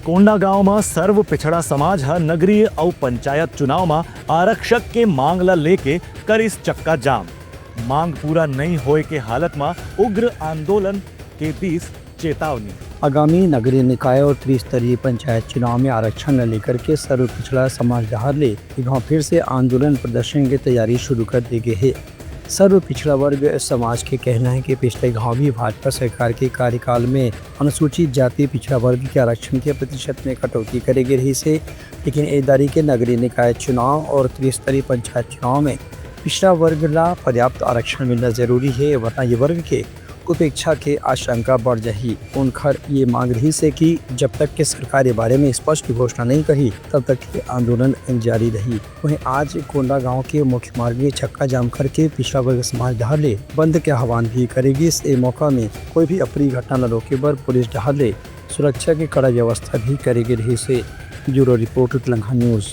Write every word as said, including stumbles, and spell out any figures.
कोंडागांव म सर्व पिछड़ा समाज ह नगरीय अउ पंचायत चुनाव म आरक्षक के मांग ल लेके करिस चक्का जाम। मांग पूरा नइ होए के हालत म उग्र आंदोलन के दीस चेतावनी। आगामी नगरीय निकाय और त्रिस्तरीय पंचायत चुनाव में आरक्षण ल लेकर के सर्व पिछड़ा समाज डहार ले ए घांव फिर से आंदोलन प्रदर्शन के तैयारी शुरू कर दे गे हे। सर्व पिछड़ा वर्ग समाज के कहना है कि पिछले घांव भी भाजपा सरकार के कार्यकाल में अनुसूचित जाति पिछड़ा वर्ग के आरक्षण के प्रतिशत में कटौती करे गे रहिस हे, लेकिन ए दारी के नगरीय निकाय चुनाव और त्रिस्तरीय पंचायत चुनाव में पिछड़ा वर्ग ला पर्याप्त आरक्षण मिलना जरूरी है, वरना ये वर्ग के उपेक्षा के आशंका बढ़ जाही। उनखर ये मांग रहिस हे कि जब तक के सरकार ये बारे में स्पष्ट घोषणा नहीं करही, तब तक के आंदोलन जारी रही। वहीं आज कोंडागांव के मुख्य मार्ग में चक्का जाम करके पिछड़ा वर्ग समाज डहार ले बंद के आह्वान भी करे गिस। ए मौका में कोई भी अप्रिय घटना ल रोके बर पुलिस डहार ले सुरक्षा के कड़ा व्यवस्था भी करे गे रहिस हे। Bureau report, Utlangha news.